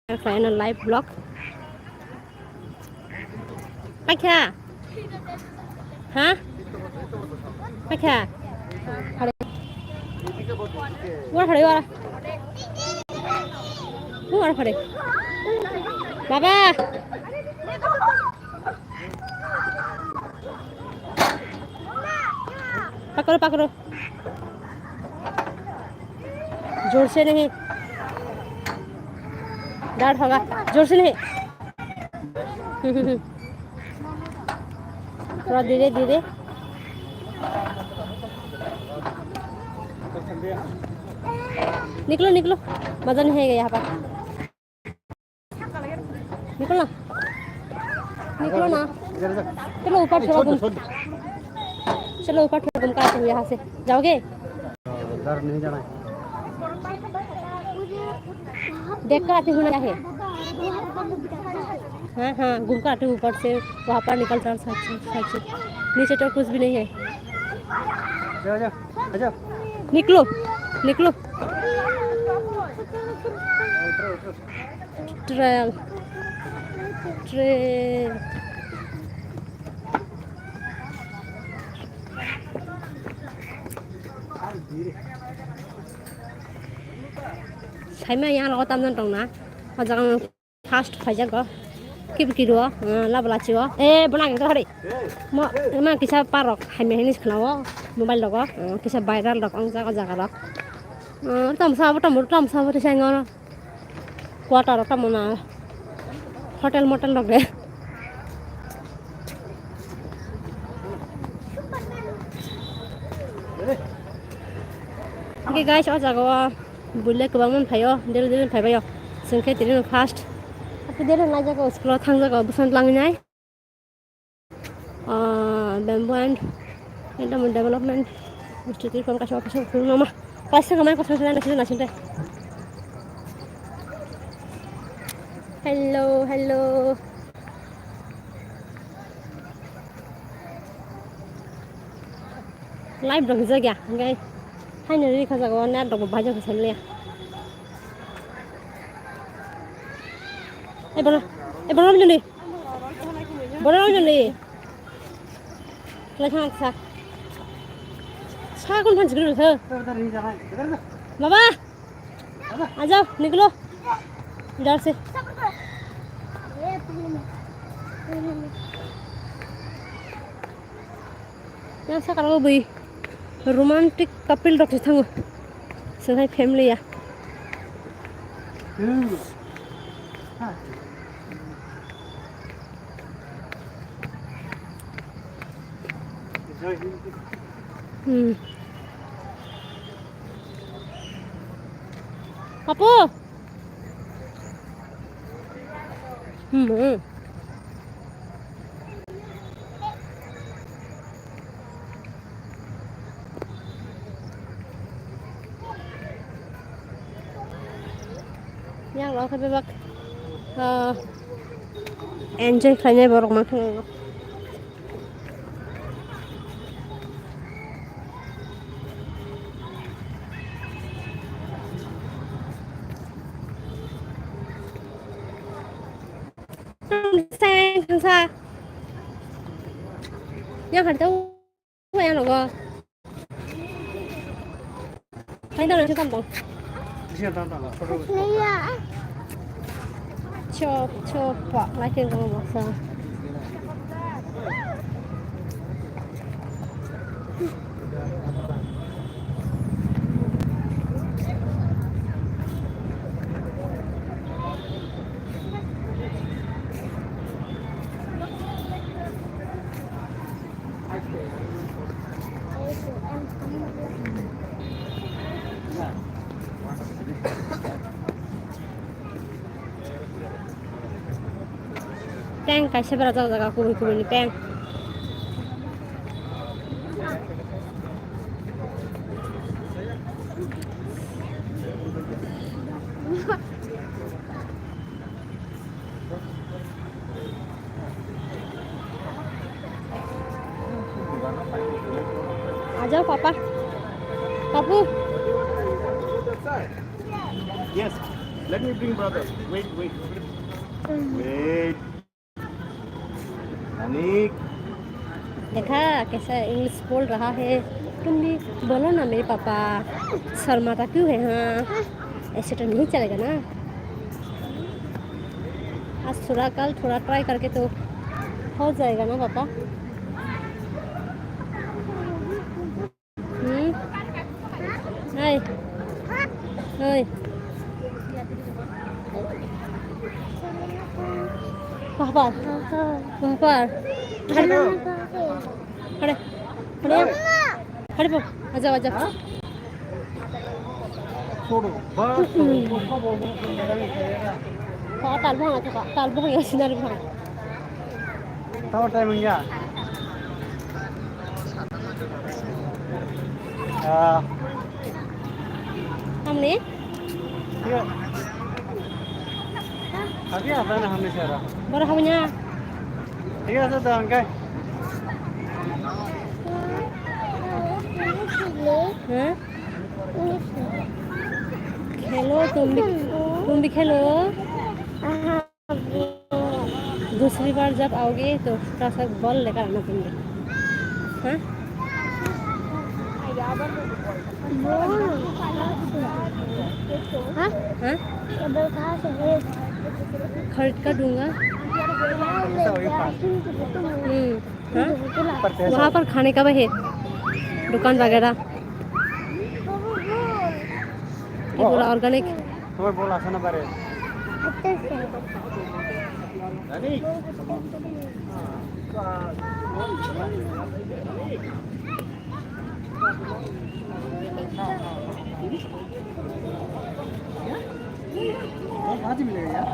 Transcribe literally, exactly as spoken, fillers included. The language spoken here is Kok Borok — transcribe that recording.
Khlaino live vlog. Paikha? Ha? Paikha? Hare. War hare war. War hare. Baba. पकड़ो, पकड़ो। जोर से नहीं। डर होगा। जोर से नहीं। थोड़ा धीरे, धीरे। निकलो, निकलो। मजा नहीं आएगा यहाँ पर। निकल ना। निकलो ना। चलो ऊपर थोड़ा घूम। चलो ऊपर थोड़ा घूम कर आते हैं यहाँ से। जाओगे? डर नहीं जाना है। देख कर आते होना है। हाँ, हाँ, घूम कर आते हैं ऊपर से, वहाँ पर निकल कर साइड से, साइड से। नीचे तो कुछ भी नहीं है। जाओ, जाओ, जाओ। निकलो, निकलो। Trail. Trail. Saima yang lo tam tong na. O jaga first phaijago. Kibikiro, labalachi o. Eh, bona geng hari. Mo, ma kisa parok, hai me hinis khnao. Mobile logo, kisa viral rok ong jaga jaga rok. Tam sabo, tam, tam sabo, tisai ngono. Quarter rok tamo na hotel motel rok de. Okay guys, o jaga o bulle kwbang man phaio, daily daily phaibaio. Chwng khe tini first. Apo daily nai jaga o school o thang jaga o bwsang langinai. Ah, bamboo and, and development institute kon kaisa office of mama. Kaisa kamai kaisa kamai kaisa naising tei. Hello, hello. Live rok hwnjak ya, hwnkhe haino rikha jaga o net rok bo baijak khe saimanya. Ei bono, ei bono, Borok jani. Lai thang sa. Sa kon phan jigri sa. Baba. Aja, niklo. Idhar se. Yang sakalo bui romantic couple rok se thango. Senai family ya. Hmm. Papu. Hmm. Yang rok khe bebak, ah, enjoy khlainai borok mankhe. Thangsa, thangsa. Yang hari tau. Wai ano go. Hai dalo si kampong. Chop, chop, pa, lai keng kong boksa. Peng kaisa berajak jaga kubui kubui ni peng. Aja, Papa. Papu. Yes. Let me bring brother. Wait, wait. Wait. Anik. देखा कैसा इंग्लिश बोल रहा है। तुम भी बोलो ना मेरे पापा शर्माता क्यों है? हाँ, ऐसे तो नहीं चलेगा ना। आज थोड़ा, कल थोड़ा ट्राई करके तो हो जाएगा ना पापा। Hmm? Hai. Hai. Wah, par. Wah, par. Hari. Hari. Hari. Hari po. Aja, aja. छोड़ो, बस करो, उसको बोल दो कि मेरा भी करेगा। Tal buhang aja, Kak. Tal buhang ya, sinar buhang. Tahu timing ya? Ah. Hamni? Iya. Tapi apa na hamni sara? Baru hamnya. Iya, sudah, angkai. Hah? खेलो, तुम भी, तुम भी खेलो। दूसरी बार जब आओगे तो थोड़ा सा बॉल लेकर आना तुम भी। हाँ? हाँ? खरीद कर दूंगा। हम्म। हाँ? वहाँ पर खाने का भी है, दुकान वगैरह। ये पूरा ऑर्गेनिक। তোমার বল আসে না পারে। आज मिलेगा यार।